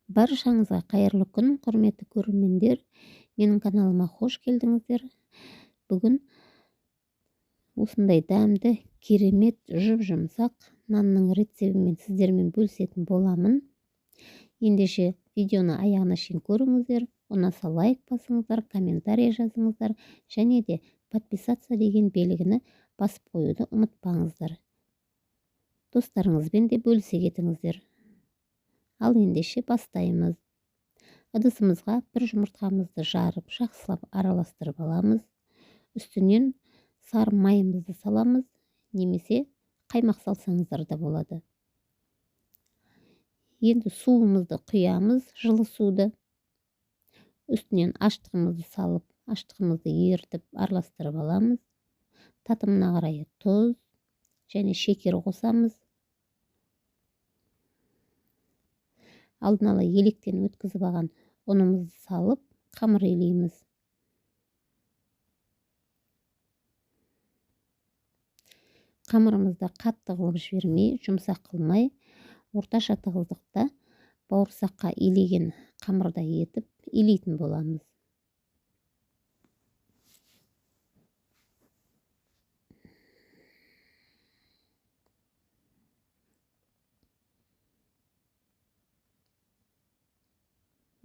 Баршаңызға қайырлы күн, құрметті көрермендер. Менің каналыма қош келдіңіздер. Бүгін осындай дәмді, керемет, жұп-жұмсақ нанның рецептімен сіздермен бөлісетін боламын. Ендеше видеоны аяғына шейін көріңіздер, ұнаса лайк басыңыздар, комментарий жазыңыздар және де подписаться деген белгіні басып қоюды ұмытпаңыздар. Достарыңызбен де бөлісе кетіңіздер. Ал ендеше бастаймыз. Ыдысымызға бір жұмыртқамызды жарып, жақсылап араластырып аламыз. Үстінен сары майымызды саламыз, немесе қаймақ салсаңыздар да болады. Енді суымызды құямыз, жылы суды. Үстінен аштығымызды салып, аштығымызды ерітіп араластырып аламыз. Татымына қарай тұз және шекер қосамыз. Алдын ала електен өткізіп алған ұнымызды салып, қамыр илейміз. Қамырымызды қатты қылып жібермей, жұмсақ қылмай, орташа тығыздықта бауырсаққа илеген қамырдай етіп илейтін боламыз.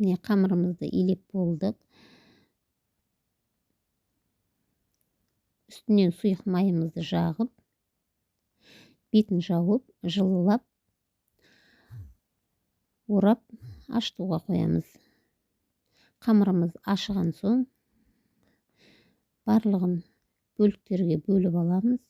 Міне қамырымызды илеп болдық. Үстінен сұйық майымызды жағып, бетін жауып, жылылап, орап ашытуға қоямыз. Қамырымыз ашыған соң барлығын бөліктерге бөліп аламыз.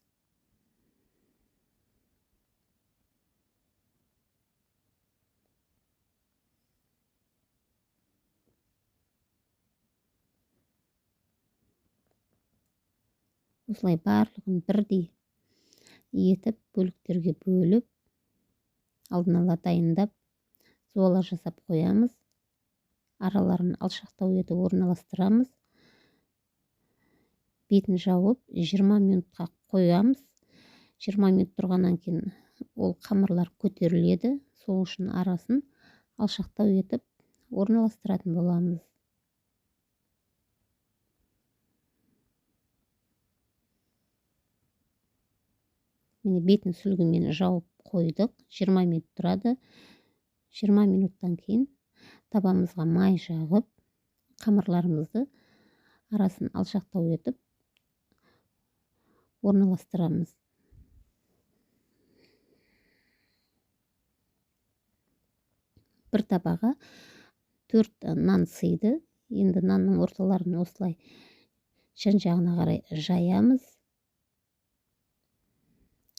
Осылай барлығын бірдей етіп бөліктерге бөліп, алдын ала дайындап, зуала жасап қоямыз. Араларын алшақтау етіп орналастырамыз. Бетін жауып 20 минутқа қоямыз. 20 минут тұрғаннан кейін ол қамырлар көтеріледі. Сол үшін арасын алшақтау етіп орналастыратын боламыз. Міне бетін сүлгімен жауып қойдық. 20 минут тұрады. 20 минуттан кейін табамызға май жағып, қамырларымызды арасын алшақтау етіп орналастырамыз. Бір табаға 4 нан сыйды. Енді нанның орталарын осылай жан-жағына қарай жаямыз.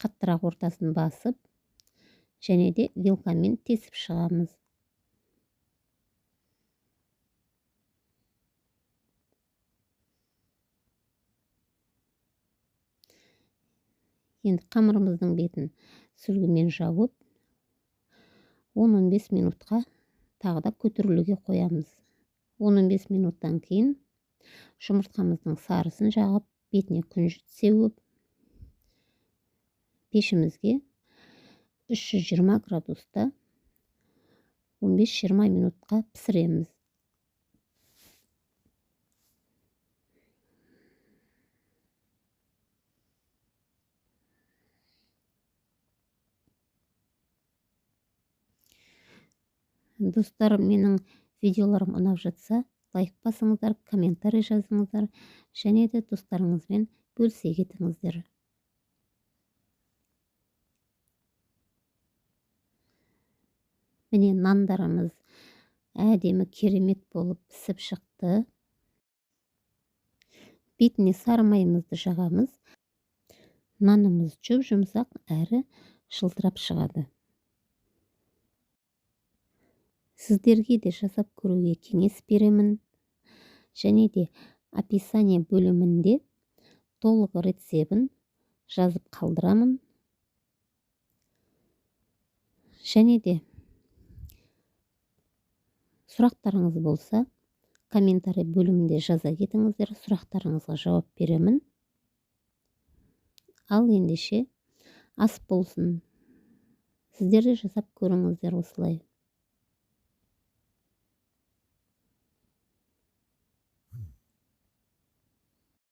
Қаттырақ ортасын басып, және де вилкамен тесіп шығамыз. Енді қамырымыздың бетін сүлгімен жауып, 10-15 минутқа тағы да көтерілуге қоямыз. 10-15 минуттан кейін жұмыртқамыздың сарысын жағып, бетіне күнжіт сеуіп, пешімізге 320 градуста 15-20 минутқа пісіреміз. Достар, менің видеоларым ұнап жатса, лайк басыңыздар, комментарий жазыңыздар және де достарыңызбен бөлісе кетіңіздер. Міне нандарымыз әдемі керемет болып пісіп шықты. Бетіне сары майымызды жағамыз. Нанымыз жұп-жұмсақ әрі жылтырап шығады. Сіздерге де жасап көруге кеңес беремін. Және де описание бөлімінде толық рецебін жазып қалдырамын. Және де сұрақтарыңыз болса, комментарий бөлімінде жаза кетіңіздер, сұрақтарыңызға жауап беремін. Ал ендеше ас болсын. Сіздер де жасап көріңіздер осылай.